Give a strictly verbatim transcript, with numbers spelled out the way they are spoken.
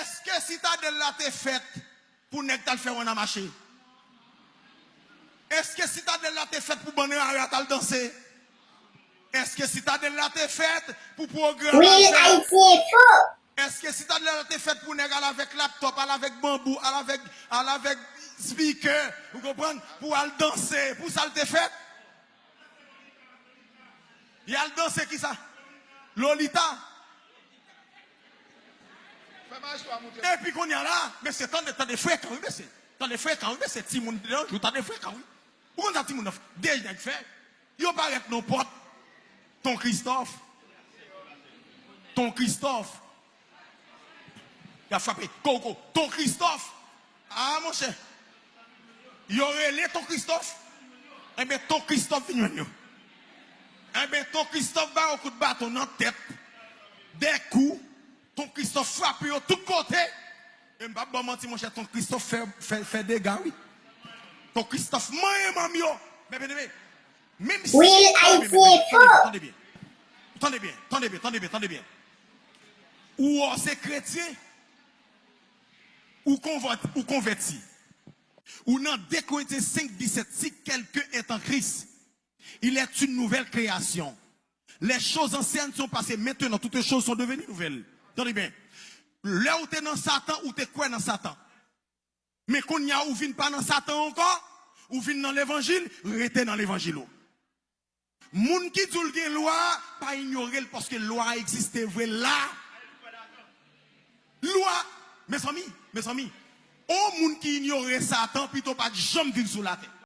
Èske Sitadèl la te fèt pou nèg t al fè wannamache? Èske Sitadèl la te fèt pou bann rara t al danse? Èske Sitadèl la te fèt pou pwogram al fè? Èske Sitadèl la te fèt pou nèg al avèk laptòp, al avèk banbou, al avèk, al avèk spikè, ou konprann? Pou al danse, pou sa l te fèt? Y al danse kisa? Lolita. Epi kounye a la, mesye, tande, tande frekan, wi, mesye. Tande frekan, wi, mesye. Timoun de jou, tande frekan, wi. Ou konn sa timoun nan fè? De nèg fè. Yo parèt nan pòt. Ton Kristòf. Ton Kristòf. Y ap frape. Koko. Ton Kristòf. Ah, monchè. Yo rele Ton Kristòf. Enben, Ton Kristòf vin jwenn yo. Enben, Ton Kristòf ba yo kout baton nan tèt. De kou. Ton Kristòf frape yo tout kote. E m p ap ba w manti, monchè, Ton Kristòf fè, fè, fè dega, wi. Ton Kristòf manyen manm yo. Men, men, men, menm si, tande byen, tande byen, tande byen, tande byen, tande byen, tande byen. Ou wè w se kretyen, ou konvèti, ou konvèti. Ou nan de Korentyen senk disèt, si quelqu'un est en Christ, il est une nouvelle création. Les choses anciennes sont passées, maintenant toutes choses sont devenues nouvelles. Tande byen. Lè ou te nan Satan, ou te kwè nan Satan. Men kounye a, ou vin pa nan Satan ankò, ou vin nan levanjil, rete nan levanjil ou. Moun ki di w gen lwa, pa inyore l, paske lwa a egziste vre la. Lwa, mezanmi, mezanmi, on moun ki inyore Satan, pito pa t janm vin sou latè.